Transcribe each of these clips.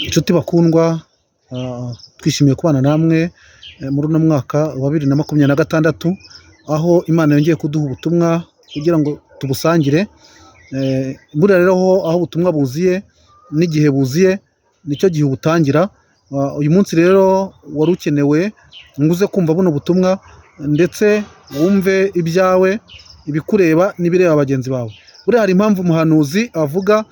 Inshuti bakundwa, twishimiye kubana namwe muri uno mwaka wa 2026, aho Imana yongeye kuduha ubutumwa kugira ngo tubusangire. Buriya rero aho ubutumwa buziye n'igihe buziye nicyo gihe ubutangira. Uyu munsi rero wari ukenewe ngo uze kumva buno butumwa, ndetse wumve ibyawe, ibikureba n'ibireba bagenzi bawe. Buriya hari impamvu umuhanuzi avuga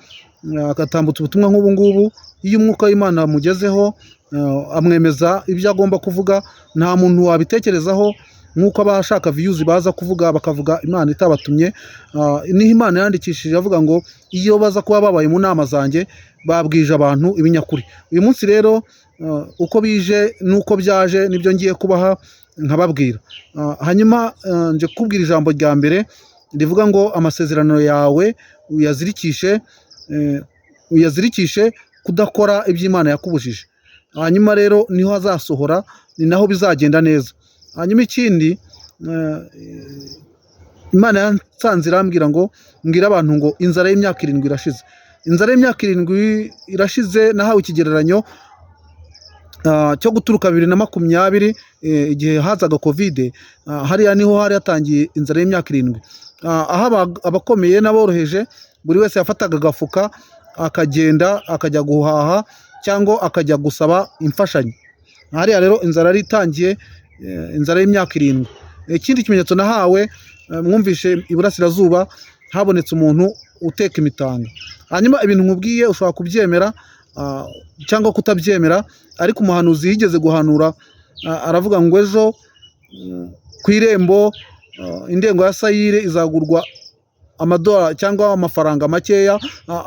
agatambutsa ubutumwa nk'ubu ngubu. Iyo umwuka w'Imana amugezeho, amwemeza ibyo agomba kuvuga, nta muntu wabitekerezaho nk'uko abashaka views baza kuvuga bakavuga Imana itabatumye. Niho Imana yandikishije avuga ngo iyo baza kuba babaye mu nama zanjye babwije abantu ibinyakuri. Uyu munsi rero uko bije n'uko byaje nibyo ngiye kubaha nkababwira. Hanyuma nje kukubwira ijambo rya mbere rivuga ngo amasezerano yawe uyazirikishe, uyazirikishe kudakora ibyo Imana yakubujije. Hanyuma rero niho hazasohora, ni naho bizagenda neza. Hanyuma ikindi, Imana yansanze irambwira ngo mbwire abantu ngo inzara y'imyaka 7 irashize. Inzara y'imyaka 7 irashize. Nahawe ikigereranyo cyo guturuka 2020, igihe hazaga Covid, hariya niho hari hatangiye inzara y'imyaka 7, aho abakomeye n'aboroheje buri wese yafataga agafuka akagenda akajya guhaha cyangwa akajya gusaba imfashanyo. Hariya rero inzara yari itangiye, inzara y'imyaka 7. Ikindi kimenyetso nahawe, mwumvishe iburasirazuba habonetse umuntu uteka imitanga. Hanyuma ibintu nkubwiye ushobora kubyemera cyangwa kutabyemera, ariko umuhanuzi yigeze guhanura, aravuga ngo ejo ku irembo, indengo ya sayire izagurwa amadolari cyangwa amafaranga makeya,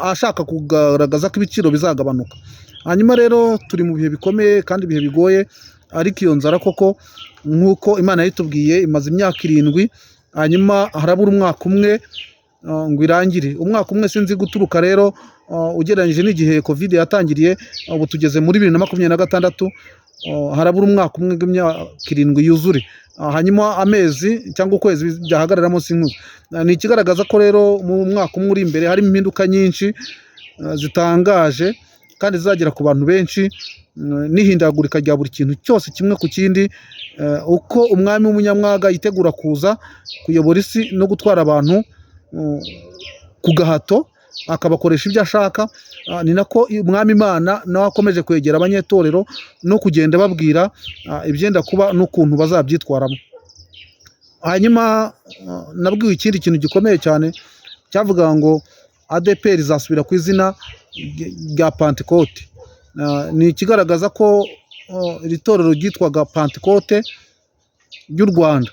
ashaka kugaragaza ko ibiciro bizagabanuka. Hanyuma rero turi mu bihe bikomeye kandi ibihe bigoye, ariko iyo nzara koko nk'uko Imana yayitubwiye imaze imyaka 7, hanyuma harabura umwaka umwe ngo irangire. Umwaka umwe sinzi guturuka rero, ugereranyije n'igihe Covid yatangiriye, ubu tugeze muri 2026, harabura umwaka umwe ngo imyaka 7 yuzure. Hanyuma amezi cyangwa ukwezi byahagararamo sinkuzi. Ni ikigaragaza ko rero mu mwaka umwe uri imbere harimo impinduka nyinshi zitangaje kandi zizagera ku bantu benshi, n'ihindagurika rya buri kintu cyose kimwe ku kindi, uko umwami w'umunyamwaga yitegura kuza kuyobora isi no gutwara abantu ku gahato akabakoresha ibyo ashaka, ni nako umwami Imana nawe akomeje kwegera abanyetorero no kugenda babwira ibyenda kuba n'ukuntu bazabyitwaramo. Hanyuma nabwiwe ikindi kintu gikomeye cyane cyavugaga ngo ADEPR izasubira ku izina rya Pantekote. Ni ikigaragaza ko iri torero ryitwaga Pantekote ry'u Rwanda,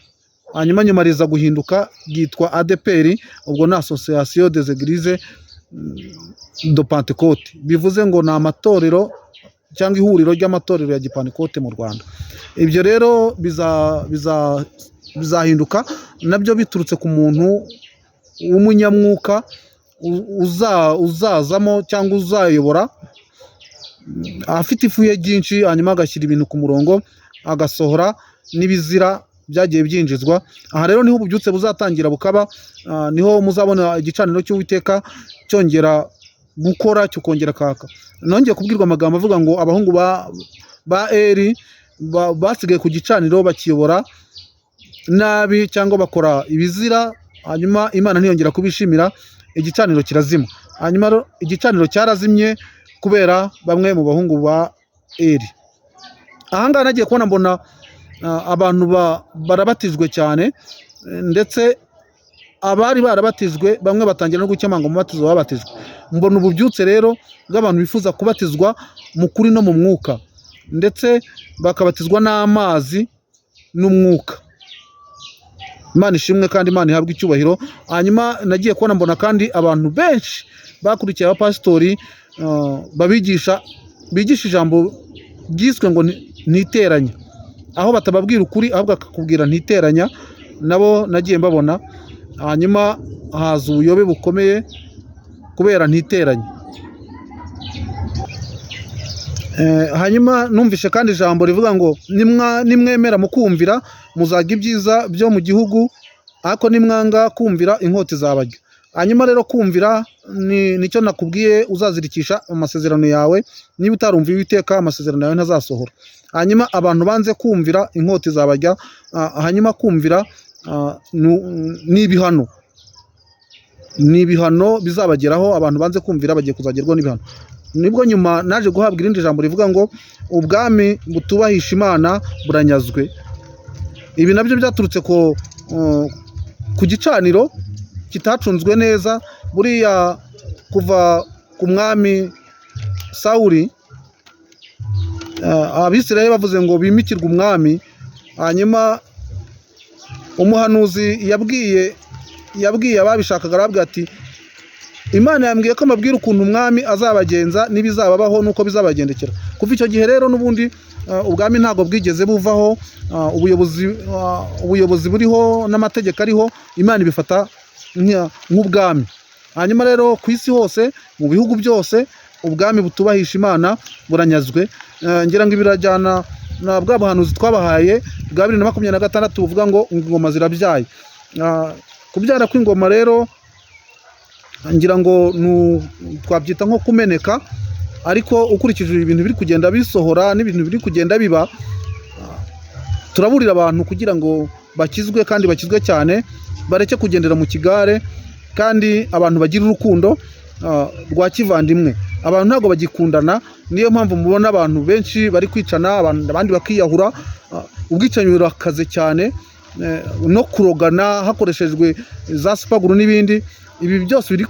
hanyuma nyuma riza guhinduka ryitwa ADEPR, ubwo ni Association des Eglises de Pentecôte, bivuze ngo ni amatorero cyangwa ihuriro ry'amatorero ya Gipantekote mu Rwanda. Ibyo rero bizahinduka nabyo biturutse ku muntu w'umunyamwuka uzazamo cyangwa uzayobora, afite ifuhe ryinshi, hanyuma agashyira ibintu ku murongo, agasohora n'ibizira byagiye byinjizwa. Aha rero niho ububyutse buzatangira bukaba, niho muzabona igicaniro cy'Uwiteka cyongera gukora, kikongera kaka. Nongeye kubwirwa amagambo avuga ngo abahungu ba Eli basigaye ku gicaniro bakiyobora nabi cyangwa bakora ibizira, hanyuma Imana ntiyongera kubishimira, igicaniro kirazima. Hanyuma rero igicaniro cyarazimye kubera bamwe mu bahungu ba Eli. Aha ngaha nagiye kubona mbona abantu barabatijwe cyane, ndetse abari barabatijwe bamwe batangira no gukemanga umubatizo babatijwe. Mbona ububyutse rero bw'abantu bifuza kubatizwa mu kuri no mu mwuka, ndetse bakabatizwa n'amazi n'umwuka. Imana ishimwe kandi Imana ihabwe icyubahiro. Hanyuma nagiye kubona mbona kandi abantu benshi bakurikiye abapasitori, babigisha, bigisha ijambo ryiswe ngo ntiteranya, aho batababwira ukuri ahubwo akakubwira ntiteranya, nabo nagiye mbabona. Hanyuma haza ubuyobe bukomeye kubera ntiteranya. Hanyuma numvishe kandi ijambo rivuga ngo nimwemera mukumvira muzarya ibyiza byo mu gihugu, ariko nimwanga kumvira inkota izabarya. Hanyuma rero kumvira nicyo nakubwiye uzazirikisha amasezerano yawe. Niba utarumviye Uwiteka, amasezerano yawe ntazasohora. Hanyuma abantu banze kumvira, inkota izabajya. Hanyuma kumvira ni ibihano, ni ibihano bizabageraho. Abantu banze kumvira bagiye kuzagerwaho n'ibihano. Nibwo nyuma naje guhabwa irindi jambo rivuga ngo ubwami butubahisha Imana buranyazwe. Ibi nabyo byaturutse ku gicaniro kitacunzwe neza. Buriya kuva ku mwami Sawuli, Abisirayeli bavuze ngo bimikirwe umwami. Hanyuma umuhanuzi yabwiye ababishakaga, arababwira ati: "Imana yambwiye ko mbabwira ukuntu umwami azabagenza n'ibizababaho n'uko bizabagendekera." Kuva icyo gihe rero n'ubundi ubwami ntabwo bwigeze buvaho. Ubuyobozi buriho n'amategeko ariho, Imana ibifata nk'ubwami. Hanyuma rero ku isi hose, mu bihugu byose, ubwami butubahisha Imana buranyazwe. Ngira ngo ibirajyana na bwa buhanuzi twabahaye bwa 2026 buvuga ngo ingoma zirabyaye. Kubyara kw'ingoma rero ngira ngo twabyita nko kumeneka, ariko ukurikije ibintu biri kugenda bisohora n'ibintu biri kugenda biba, turaburira abantu kugira ngo bakizwe kandi bakizwe cyane, bareke kugendera mu kigare, kandi abantu bagira urukundo rwa kivandimwe. Abantu ntabwo bagikundana, niyo mpamvu mubona abantu benshi bari kwicana, abandi bakiyahura. Ubwicanyi burakaze cyane, no kurogana hakoreshejwe za super glue n'ibindi. Ibi byose biri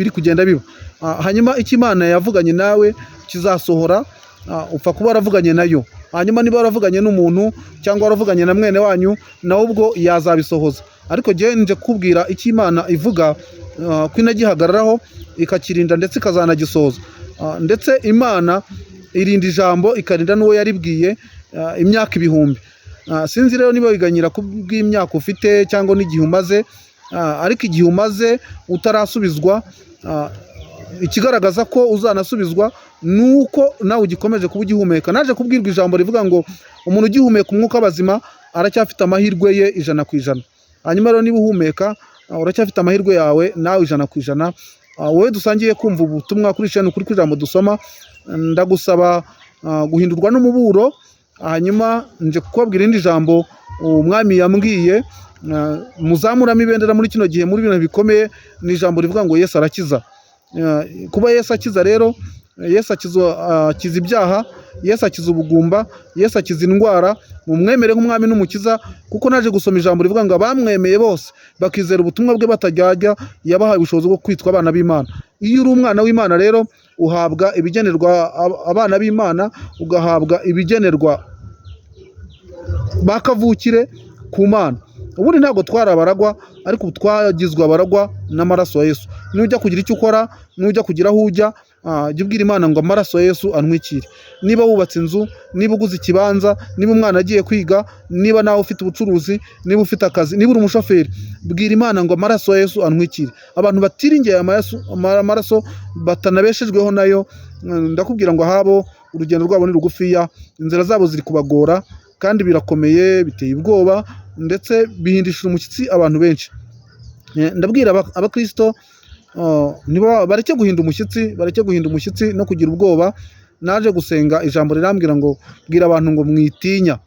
kugenda biba. Hanyuma icyo Imana yavuganye nawe kizasohora, upfa kuba waravuganye nayo. Hanyuma niba waravuganye n'umuntu cyangwa waravuganye na mwene wanyu, nawe ubwo yazabisohoza. Ariko njyewe nje kukubwira icyo Imana ivuga, ko inagihagararaho, ikakirinda, ndetse ikazanagisohoza. Ndetse Imana irinda ijambo, ikarinda n'uwo yaribwiye imyaka ibihumbi. Sinzi rero niba wiganyira ku bw'imyaka ufite cyangwa n'igihe umaze, ariko igihe umaze utarasubizwa, ikigaragaza ko uzanasubizwa ni uko nawe ugikomeje kuba ugihumeka. Naje kubwirwa ijambo rivuga ngo umuntu ugihumeka umwuka w'abazima aracyafite amahirwe ye 100%. Hanyuma rero niba uhumeka, uracyafite amahirwe yawe nawe 100%. Wowe dusangiye kumva ubutumwa kuri chaîne Ukuri kw'Ijambo dusoma, ndagusaba guhindurwa n'umuburo. Hanyuma nje kukubabwira irindi jambo umwami yambwiye, muzamuramo ibendera muri kino gihe, muri bino bikomeye. Ni ijambo rivuga ngo Yesu arakiza. Kuba Yesu akiza rero, Yesu akiza ibyaha, Yesu akiza ubugumba, Yesu akiza indwara. Mumwemere nk'umwami n'umukiza, kuko naje gusoma ijambo rivuga ngo abamwemeye bose bakizera ubutumwa bwe batajyajya, yabahaye ubushobozi bwo kwitwa abana b'Imana. Iyo uri umwana w'Imana rero, uhabwa ibigenerwa abana b'Imana, ugahabwa ibigenerwa ba kavukire ku Mana. Ubundi ntabwo twari abaragwa, ariko ubu twagizwe abaragwa n'amaraso ya Yesu. Nujya kugira icyo ukora, nujya kugira aho ujya, jya ubwira Imana ngo amaraso ya Yesu antwikire. Niba wubatse inzu, niba uguze ikibanza, niba umwana agiye kwiga, niba nawe ufite ubucuruzi, niba ufite akazi, niba uri umushoferi, bwira Imana ngo amaraso ya Yesu antwikire. Abantu batiringiye amaraso, batanabeshejweho nayo, ndakubwira ngo ahabo urugendo rwabo ni rugufiya, inzira zabo ziri kubagora, kandi birakomeye, biteye ubwoba, ndetse bihindishije umushyitsi abantu benshi. Ndabwira abakristo bareke guhinda umushyitsi, bareke guhinda umushyitsi no kugira ubwoba. Naje gusenga, ijambo rirambwira ngo bwira abantu ngo mwitinya,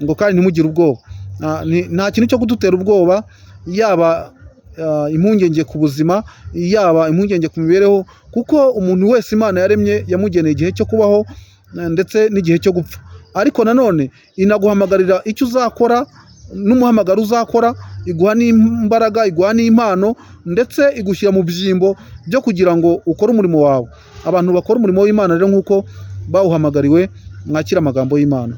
ngo kandi ntimugire ubwoba. Nta kintu cyo kudutera ubwoba, yaba impungenge ku buzima, yaba impungenge ku mibereho, kuko umuntu wese Imana yaremye yamugeneye igihe cyo kubaho, ndetse n'igihe cyo gupfa. Ariko nanone inaguhamagarira icyo uzakora n'umuhamagaro uzakora, iguha n'imbaraga, iguha n'impano, ndetse igushyira mu byimbo byo kugira ngo ukore umurimo wawe. Abantu bakora umurimo w'Imana rero nk'uko bawuhamagariwe, mwakire amagambo y'Imana.